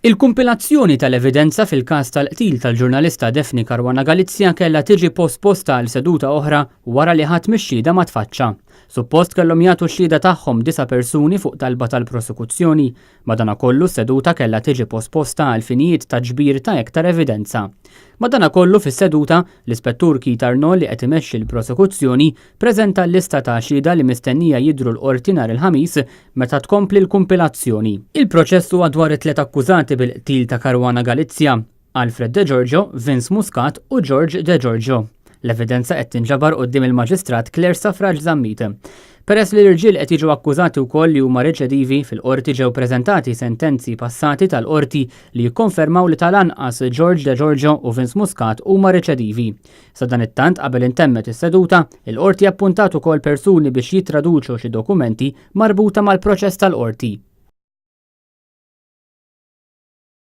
Il-kumpilazzjoni tal-evidenza fil-każ tal-qtil tal-ġurnalista Daphne Caruana Galizia kellha tiġi posposta għal seduta oħra wara li ħadd mix-xhieda ma tfaċċa. Suppost kellhom jagħtu x-xhieda tagħhom disa' persuni fuq talba tal-prosekuzzjoni. Madanakollu s-seduta kellha tiġi posposta għal finijiet ta' ġbir ta' iktar evidenza. Madanakollu fis-seduta, l-Ispettur Keith Arnaud li qed imexxi l-prosekuzzjoni preżenta l-lista ta' xhieda li mistennija jidhru l-Qorti nhar il-Ħamis meta tkompli l-kumpilazzjoni. Il-proċess huwa dwar it-tliet akkużati bil-qtil ta' Caruana Galizia, Alfred Degiorgio, Vince Muscat u George Degiorgio. L-evidenza qed tinġabar quddiem il-Maġistrat Claire Stafrace Zammit. Peress li l-irġiel qed jiġu akkużati wkoll li huma reċedivi, fil-Qorti ġew preżentati sentenzi passati tal-Qorti li jikkonfermaw li tal-anqas George Degiorgio u Vince Muscat huma reċedivi. Sadanittant qabel intemmet is-seduta, il-Qorti appuntat ukoll persuni biex jittraduċu xi dokumenti marbuta mal-proċess tal-Qorti.